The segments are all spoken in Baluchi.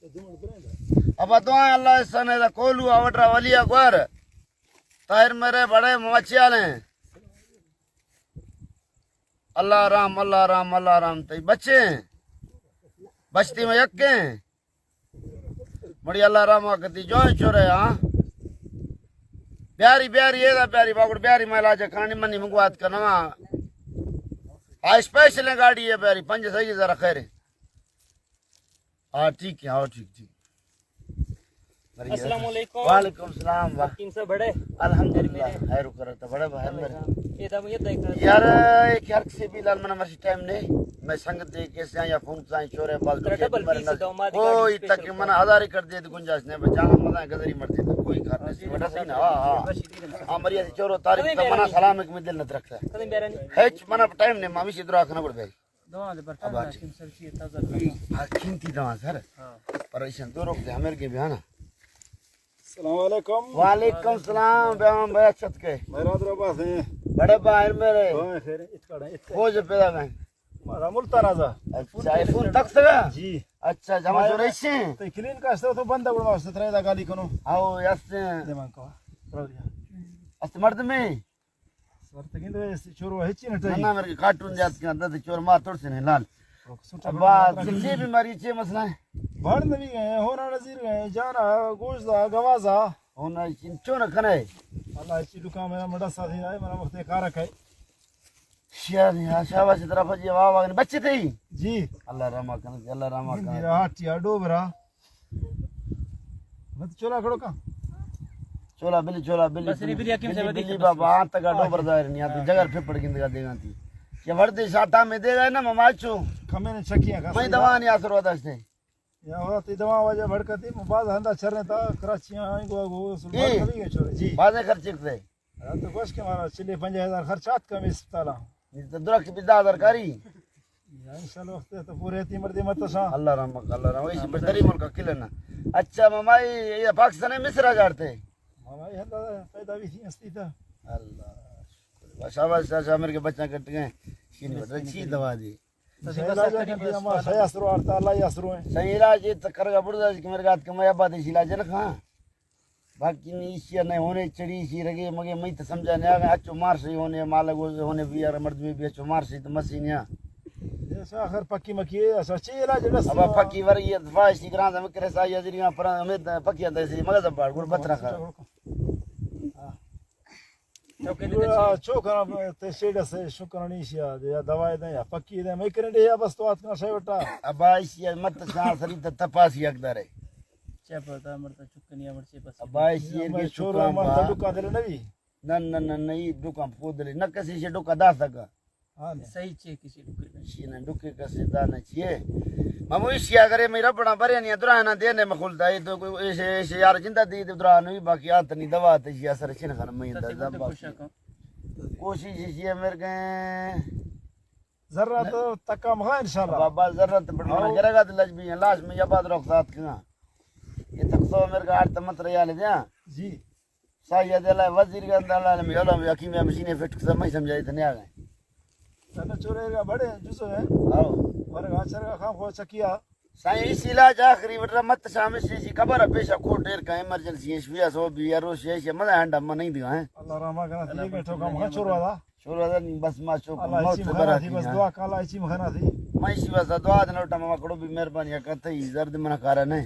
ابا دعا اللہ احسان ہے، کولو آوٹرا ولی اکبر، طاہر میرے بڑے مچیالیں۔ اللہ رحم، اللہ رحم، اللہ رحم، تئی بچے ہیں۔ بچتی میں یکے ہیں۔ مڑی اللہ رحم کتی جوائیں چھورے، ہاں۔ بیاری، بیاری، اے دا بیاری، باگڑ بیاری، میں علاج کھانی منی منگوات کرنا۔ آ اسپیشل گاڑی ہے بیاری، پنج سہی ذرا خیر ہے۔ ہاں، ٹھیک ہے، ہاں، ٹھیک، ٹھیک۔ السلام علیکم۔ وعلیکم السلام، واہ۔ حکیم صاحب بڑے؟ الحمدللہ، خیر و کرتا بڑے بھائی میرے۔ اے دا مجھے دیکھ رہا تھا۔ یار، ایک ہر کسی بھی لال منا مرشی ٹائم نہیں۔ میں سنگت دے کے سے یا فون سے چھورے بال ترا دے ڈبل مرے پیس نہ۔ دو ماں دی کوئی گاڑی تک اسپیشل من کر۔ ہزار کر دے گنجائش نہیں، بچا مزہ گزری مر دے، کوئی کار نہیں، بٹا صحیح نا، ہاں، ہاں۔ ہاں، مریا سے چھورو تاریخ کدے تو منا میرا سلام ایک میں دل نہ رکھتا۔ کدے میرا نہیں۔ ہچ منا ٹائم نہیں، مامی سے درا کھنا پڑ بھائی۔ دوا دے برتن ابا دا ٹھیک۔ کیم سر چی تازہ۔ ہاں، کھنتی دوا سر۔ ہاں۔ پر ایشن دو روک دے، ہمیں کے بھی ہے نا۔ السلام علیکم۔ وعلیکم السلام، بیان بھائی اچھت کے۔ میرا درو باس ہیں۔ بڑے باہر میرے۔ ہاں، خیر، اتکڑا، اتکڑا۔ خوش پیدا میں۔ مارا ملتان آزا۔ اچھا، یہ فون تک سگا؟ جی۔ اچھا، جمع جو رہی سے؟ تو کلین کا استر تو بند ہے، بڑا استر ترے دا گالی کنو۔ آؤ، یس۔ دے مان کو۔ رو دیا۔ است مرد میں؟ سر تکین دے چورو ہچی نہ نہ، ٹائی۔ نہ، میرے کارٹون یاد کیا، دد چور مار توڑ سے نہیں، لال۔ سوچا ابا، بڑا چے بیماری، چے مسئلہ ہے؟ بڑ نبی گئے، ہونا نظیر گئے، جانا، گوش دا، گوازا۔ ہونا چون کنے؟ اللہ چی دکان میرا مڈا ساتھی آئے، میرا وقت کارا کھائے۔ شیار نہیں، ہاں، شاباش طرف جی، واہ، واہ، بچے تھے ہی؟ جی۔ اللہ رحمہ کرنا، اللہ رحمہ کرنا۔ میرا ہاتھ ٹیا ڈوبرا۔ مت چولا کھڑو کا؟ چولا بلی، چولا بلی، بس ری بلی، بلی، بلی، بلی بابا، آن تک آڈو بردار نہیں آتی، جگر پہ پڑ گند کا دیگا تھی۔ یہ وردے شاٹا میں دے گئے نا، مما چو۔ کمے نے چکیاں کا میں سیدھا۔ دوا نہیں آسر ہوتا اس نے۔ یا ہوا تی دوا وجہ بھڑکتی، مو باز ہندا چرنے تا، کراچی آئیں گو گو، سلمان اے، کبھی گئے چھوڑے، جی۔ بازے خرچ کرتے۔ ہاں، تو گوش کہ مارا چلے پنجاہ ہزار خرچ آت کم اسپتالاں۔ یہ تو درک بھی دہ ہزار کاری۔ یا انشاءاللہ وقت ہے تو پورے تی مردی مت شاں۔ اللہ رحم، اللہ رحم، اسی بہتری ملک کلنا۔ اچھا ممائی، یہ پاکستان میں مصر جاڑتے؟ ممائی ہندا پیدا بھی تھی ہستی تھا۔ اللہ شکر۔ شاباش، شاباش، امر کے بچہ کٹ گئے۔ شین بدل چی دوا دی۔ صحیح علاج ہے کہ ہمارا صحیح اثر ہوا، اللہ ہی اثر ہوئے۔ صحیح علاج ہے تو کرگا بڑدا کہ میرے گات کے میں آباد اسی علاج ہے نا کھاں۔ باقی نی ایشی ءَ نہ ہونے چڑی ایشی رگے مگے مئی تو سمجھا نہیں آگا، اچو مار سی ہونے، مالک ہونے بھی یار مردمی بھی اچو مار سی تو مسی نیا۔ ایسا آخر پکی مکی ہے، ایسا چی علاج ہے؟ ابا پکی ورگی ہے، دفاع ایشی گران دم کرے سا یا زیریاں پر ہمیں پکی اندر سی مگز بار گربت رکھا۔ چوکا تے سیڑا سے شکرانی ایشی یا دوائی دے یا پکی دے، میں کرنے یا بس تو آتنا شے بٹا۔ ابا ایشی مت سان سری تپاسی اقدار ہے۔ چے پتا مرتا چکنی امر چے پس۔ ابا شیر کے شورا چکاں مر با۔ دکان دل نبی۔ نہ، نہ، نہ، نہ، یہ دکان پودلے۔ نہ کسی سے دکان دا سکا۔ ہاں، نہ۔ صحیح چے کسی دکان۔ شی نہ دکے کسی دا نہ چیے۔ ممو ایشی اگر میرا بڑا برے نہیں درا نہ دینے مخول دا، یہ تو ایسے، ایسے یار جندا دی درا نہیں، باقی آتنی دوا تے یہ اثر چن خان میں دا۔ کوشش ایشی ہے میرے گئے۔ ذرہ تو تکا مخا انشاءاللہ۔ بابا ذرہ تو بڑا گرگا تو لج بھی لاش میں یہ بات رخصت کنا۔ یہ تک تو میرے گا آٹھ تمت ریال دیا۔ جی۔ سایہ دلا وزیر گند اللہ عالم، یولا حکیم مشین فٹ کسا میں سمجھائی تھنے آ گئے۔ تنہ چورے گا بڑے جزو ہے۔ آؤ۔ ورگا چرگا خام خو چکیا۔ سائیں ایشی علاج آخری وٹرا مت شامل شی، ایشی خبر ہے پیشہ کوٹ ڈیر کا ایمرجنسی ہے، شویا سو بھی ہے، روش ہے، ایشی مزہ ہنڈا من نہیں دیا ہے۔ اللہ رحمہ کرنا تھی، میں ٹھوکا مخا چوروا دا۔ چوروا دا نہیں، بس ما چوک اللہ موت ایشی مخنا تھی، بس دعا کالا ایشی مخنا تھی۔ میں ایشی بس دعا دے لوٹا، ماما کڑو بھی مہربانی کرتا ہی، درد منا کارا نہیں۔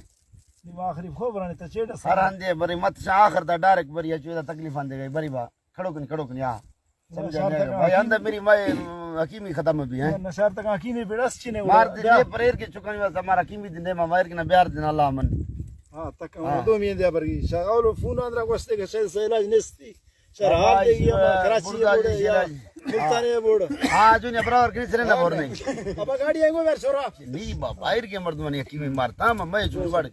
نی آخری خوب رانی تا چیڑا سا۔ ہر ہندے بری مت شا آخر تا ڈائریکٹ بری اچو دا تکلیف آندے گئی بری با۔ کھڑو کن، کھڑو کن یا۔ سمجھا نہیں آگا۔ بھائی اندر میری مائی حکیمی ختم بھی ہیں۔ نشار تک حکیمی پیڑا سچی نے مار دے، یہ پریر کے چکانی واسطہ مار حکیمی دن دے ما مار کے نہ بیار دن اللہ من۔ ہاں، تک ہاں۔ دو مین دیا برگی۔ شا اولو فون اندرا گوشتے کہ شاید سے علاج نستی۔ شہر حال دے گیا، کراچی بوڑ یا ملتان بوڑ۔ ہاں، جو نے برابر کہیں سرے نہ بور نہیں۔ ابا گاڑی ہے گو گھر چھوڑا۔ نہیں بابا، باہر کے مردمانی حکیمی مارتا، میں، میں جو بڑ۔